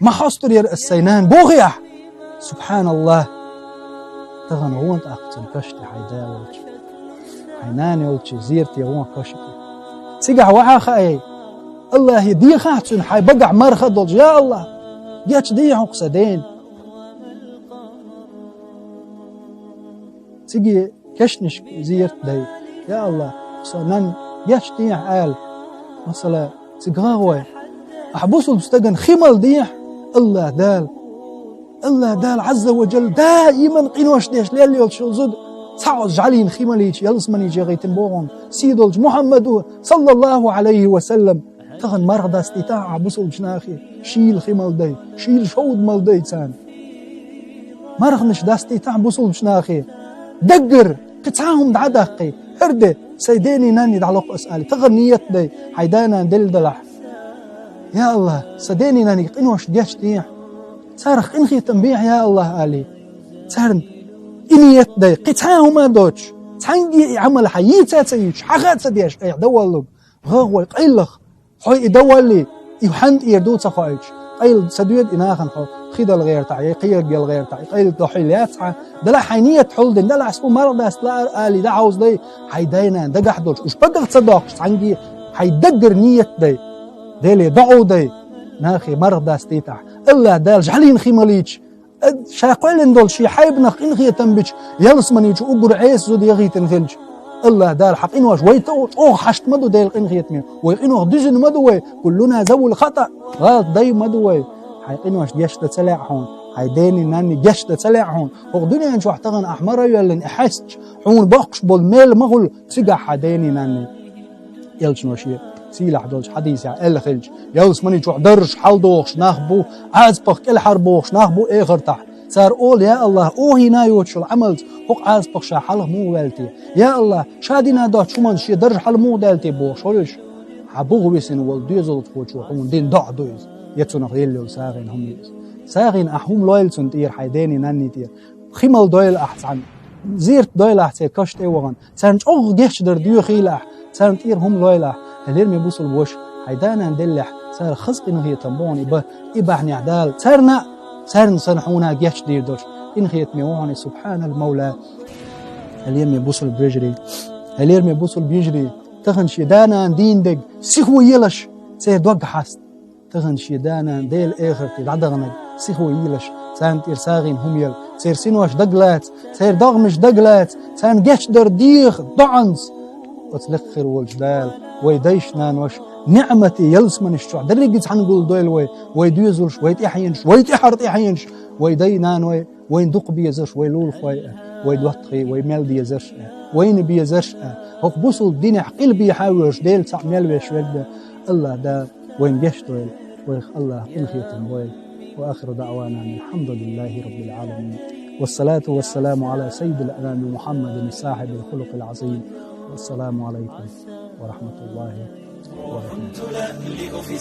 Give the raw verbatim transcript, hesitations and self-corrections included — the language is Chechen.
Ма хьостур яра ас сайн нана, бохий ахь? Субханаллах! Тахана гӀо тӀаккха цуьнан каш тӀе хьайн да волчу, хьайн нана йолчу зерате гӀо каш тӀе. Цигахь вахьа хаьий, Аллахе дехахь цуьнан хьайн багахь марха а долуш: «Я Аллах, гечдехьа хӀокху сан дена». Цига кешнашка зерат дай: «Я Аллах, сан нанна гечдехьа», — ала. Масала, цига гӀан гӀой. Ахь бусулба стагана хи мала дехьа Аллах Дала. Аллах Дала Ӏазза ва Джалла даиман къинош деш лелла йолчу зуда цхьа оцу жӀаьлина хи малийча, ялсаманийча яхийтина боху хьуна сий долчу Мухьаммаду, саллаллаху Ӏалайхи ва саллам. Тахана марха дастийтахьа ахь бусулбачу нахе, шийла хи мала дай, шийла шовда мала дай царна. Марханаш дастийтахьа бусулбачу нахе. Даггара кхин цхьа а хӀума дӀа а даккхий, хӀара де, сайн дений нанний дӀалокху ас, алий, тахана ниет дай, хьайн да-нана делла делахь. Я Аллах, сан дений нанний къиношна гечдехьа. Царах къинхетам бехьа, я Аллах, алий. Царна и ниет дай, кхин цхьа а хӀума а доцуш, цхьаьнгге и Ӏамал хьан йийца а ца йуьйцуш, хьаха а ца деш, айхьа дан воллуг, гӀан гӀой къайлаха. Хьо и дан воллий, и хьанна тӀера ду ца хоуьйтуш, къайла ца доьду и нахана хьо хи дала гӀертахь, я кхин ерг яла гӀертахь, и къайла дан хьийла яц хьан, делахь хьайн ниет хьулдина, делахь ас хӀун марха даста лаар, алий, дӀахьовзадай, хьайн да-нана дагахь долуш, уьш багах ца доккхуш цхьаьнгге, хьайн даггара ниет дай, Деле доӀа дай, нахе марха дастийтахь, Аллах Дала жӀаьлина хи малийча, ша кхоьллина долу шен хьайбанах къинхетам бича, ялсаманийчу уггар Ӏеса зуда яхийтина хилча, Аллах Дала хьан къинош вай тӀо-, чӀогӀа хьашт ма ду Делан къинхетаме, вай къинох дуьзина ма ду вай, куллуна завул хатӀа, гӀалат дай ма ду вай. Хьайн къинош гечдан ца лаьа хьуна, хьайн дений нанний гечдан ца лаьа хьуна, хӀокху дуьнен чохь тахана ахь мара а йоьллина, и хьаьстча, хьуна боккхуш болу мел ма хуьлу цигахь хьан дений нанний. Элчано шен сийлахь долчу хьадисехь аьлла хилча, ялсамани чохь даржаш хьаладохуш нах бу, Ӏазапах кӀелхьарбохуш нах бу эхартахь. Цара олу: «Я Аллах, охийна йоцуш йолу Ӏамалца хӀокху Ӏазапах ша хьалха муха ваьлла те? Я Аллах, ша дина доцучу хӀуманца шен дарж хьала муха даьлла те?» — бохуш хуьлуш. Хьан буха висина волу доьзалхочо хьуна дина доӀа ду иза, я цунах елла йолу сагӀина хӀума ю иза. СагӀина ахь хӀума лойла цунна тӀера, хьайн дений нанний тӀера. Хи мала дойла ахь цхьаьна, зерат дойла ахь церан каш тӀе а вахана, царна чӀогӀа гечдар доьхийла ахь, царна тӀера хӀума лойла ахь. Хьан лераме бусулба ваша, хьайн да-нана деллехь, царах хаза къинхетам бу хьуна и бан, и бахьанехь Дала царна а, царна санна хьуна а гечдийр долуш къинхетаме ву хьуна и, субхьанал мавла. Хьан лераме бусулба вежарий, хьан лераме бусулба йижарий, тахана шен да-нана дийна дерг сихо елаш, церан дог хьаста. Тахана шен да-нана Делан эхарте дӀадаханарг сихо йийлаш, царна тӀера сагӀина хӀума елла, церан синош дагалаца, церан догӀмаш дагалаца, царна гечдар деха доӀанца. Оцу лекха хир волчу Дала вай дайша-наноша ниӀмате ялсаманаш чохь дерриге цхьаьна гулдойла вай, вай доьзалш, вай тӀаьхьенаш, вай тӀаьхьара тӀаьхьенаш, вай дай-наной, вайн дукха безарш, вай лулахой а, вай доттагӀий, вай мел дезарш а, вайна безарш а, хӀокху бусулба динехь къилбехьа а воьжуш, Дела цхьаъ мел веш верг а, Аллах Дала вайна гечдойла, вайх Аллах къинхетам бойла. وآخر دعوانا أن الحمد لله رب العالمين. والصلاة والسلام على سيد الأنام محمد صاحب الخلق العظيم. والسلام عليكم ورحمة الله وبركاته.